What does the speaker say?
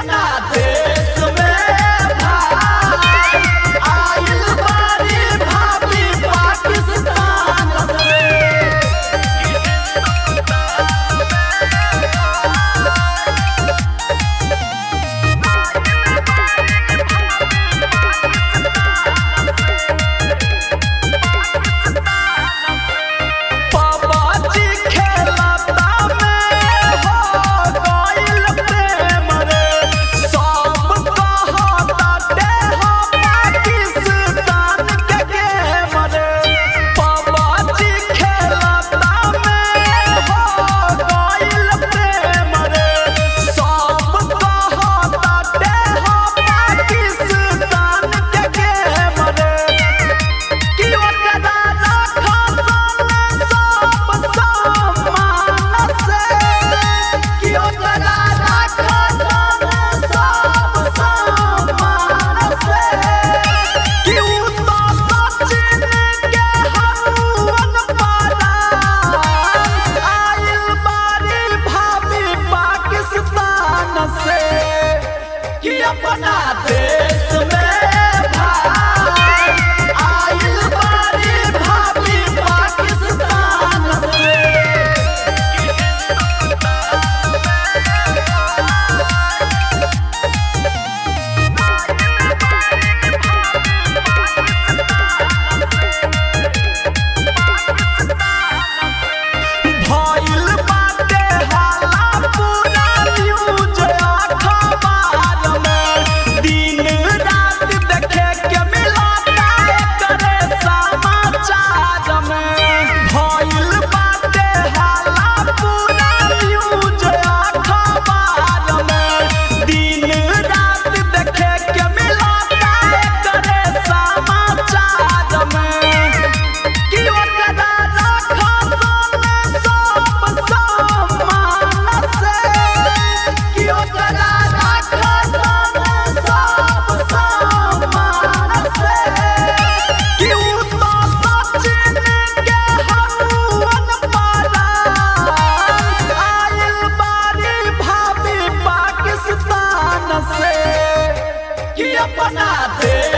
अपना देश में भाई आइल बारी भाभी पाकिस्तान से। पबजी खेलता में हो गइल प्रेम रे, सब कहताटे हो पाकिस्तान के गेम रे। पबजी खेलता में हो गइल प्रेम रे, सब कहताटे हो पाकिस्तान के गेम रे। कि ओकरा राखल सब सम्मान से, कि ओकरा राखल सब सम्मान से, कि उ तो सचिन के हनुमान पारान आइल बारी भाभी पाकिस्तान से। कि अपना देश में भाई आइल बारी भाभी पाकिस्तान से। भइल बाटे हाला पूरा न्यूज अखबार में, दिन रात देखे के मिलता एकरे समाचार में। भइल बाटे हाला पूरा न्यूज अखबार में, दिन रात देखे के मिलता एकरे समाचार में। कि ओकरा राखल सब सम्मान से, कि ओकरा राखल सब सम्मान से, कि उ तो सचिन के हनुमान पारान आइल बारी भाभी पाकिस्तान से। कि अपना देश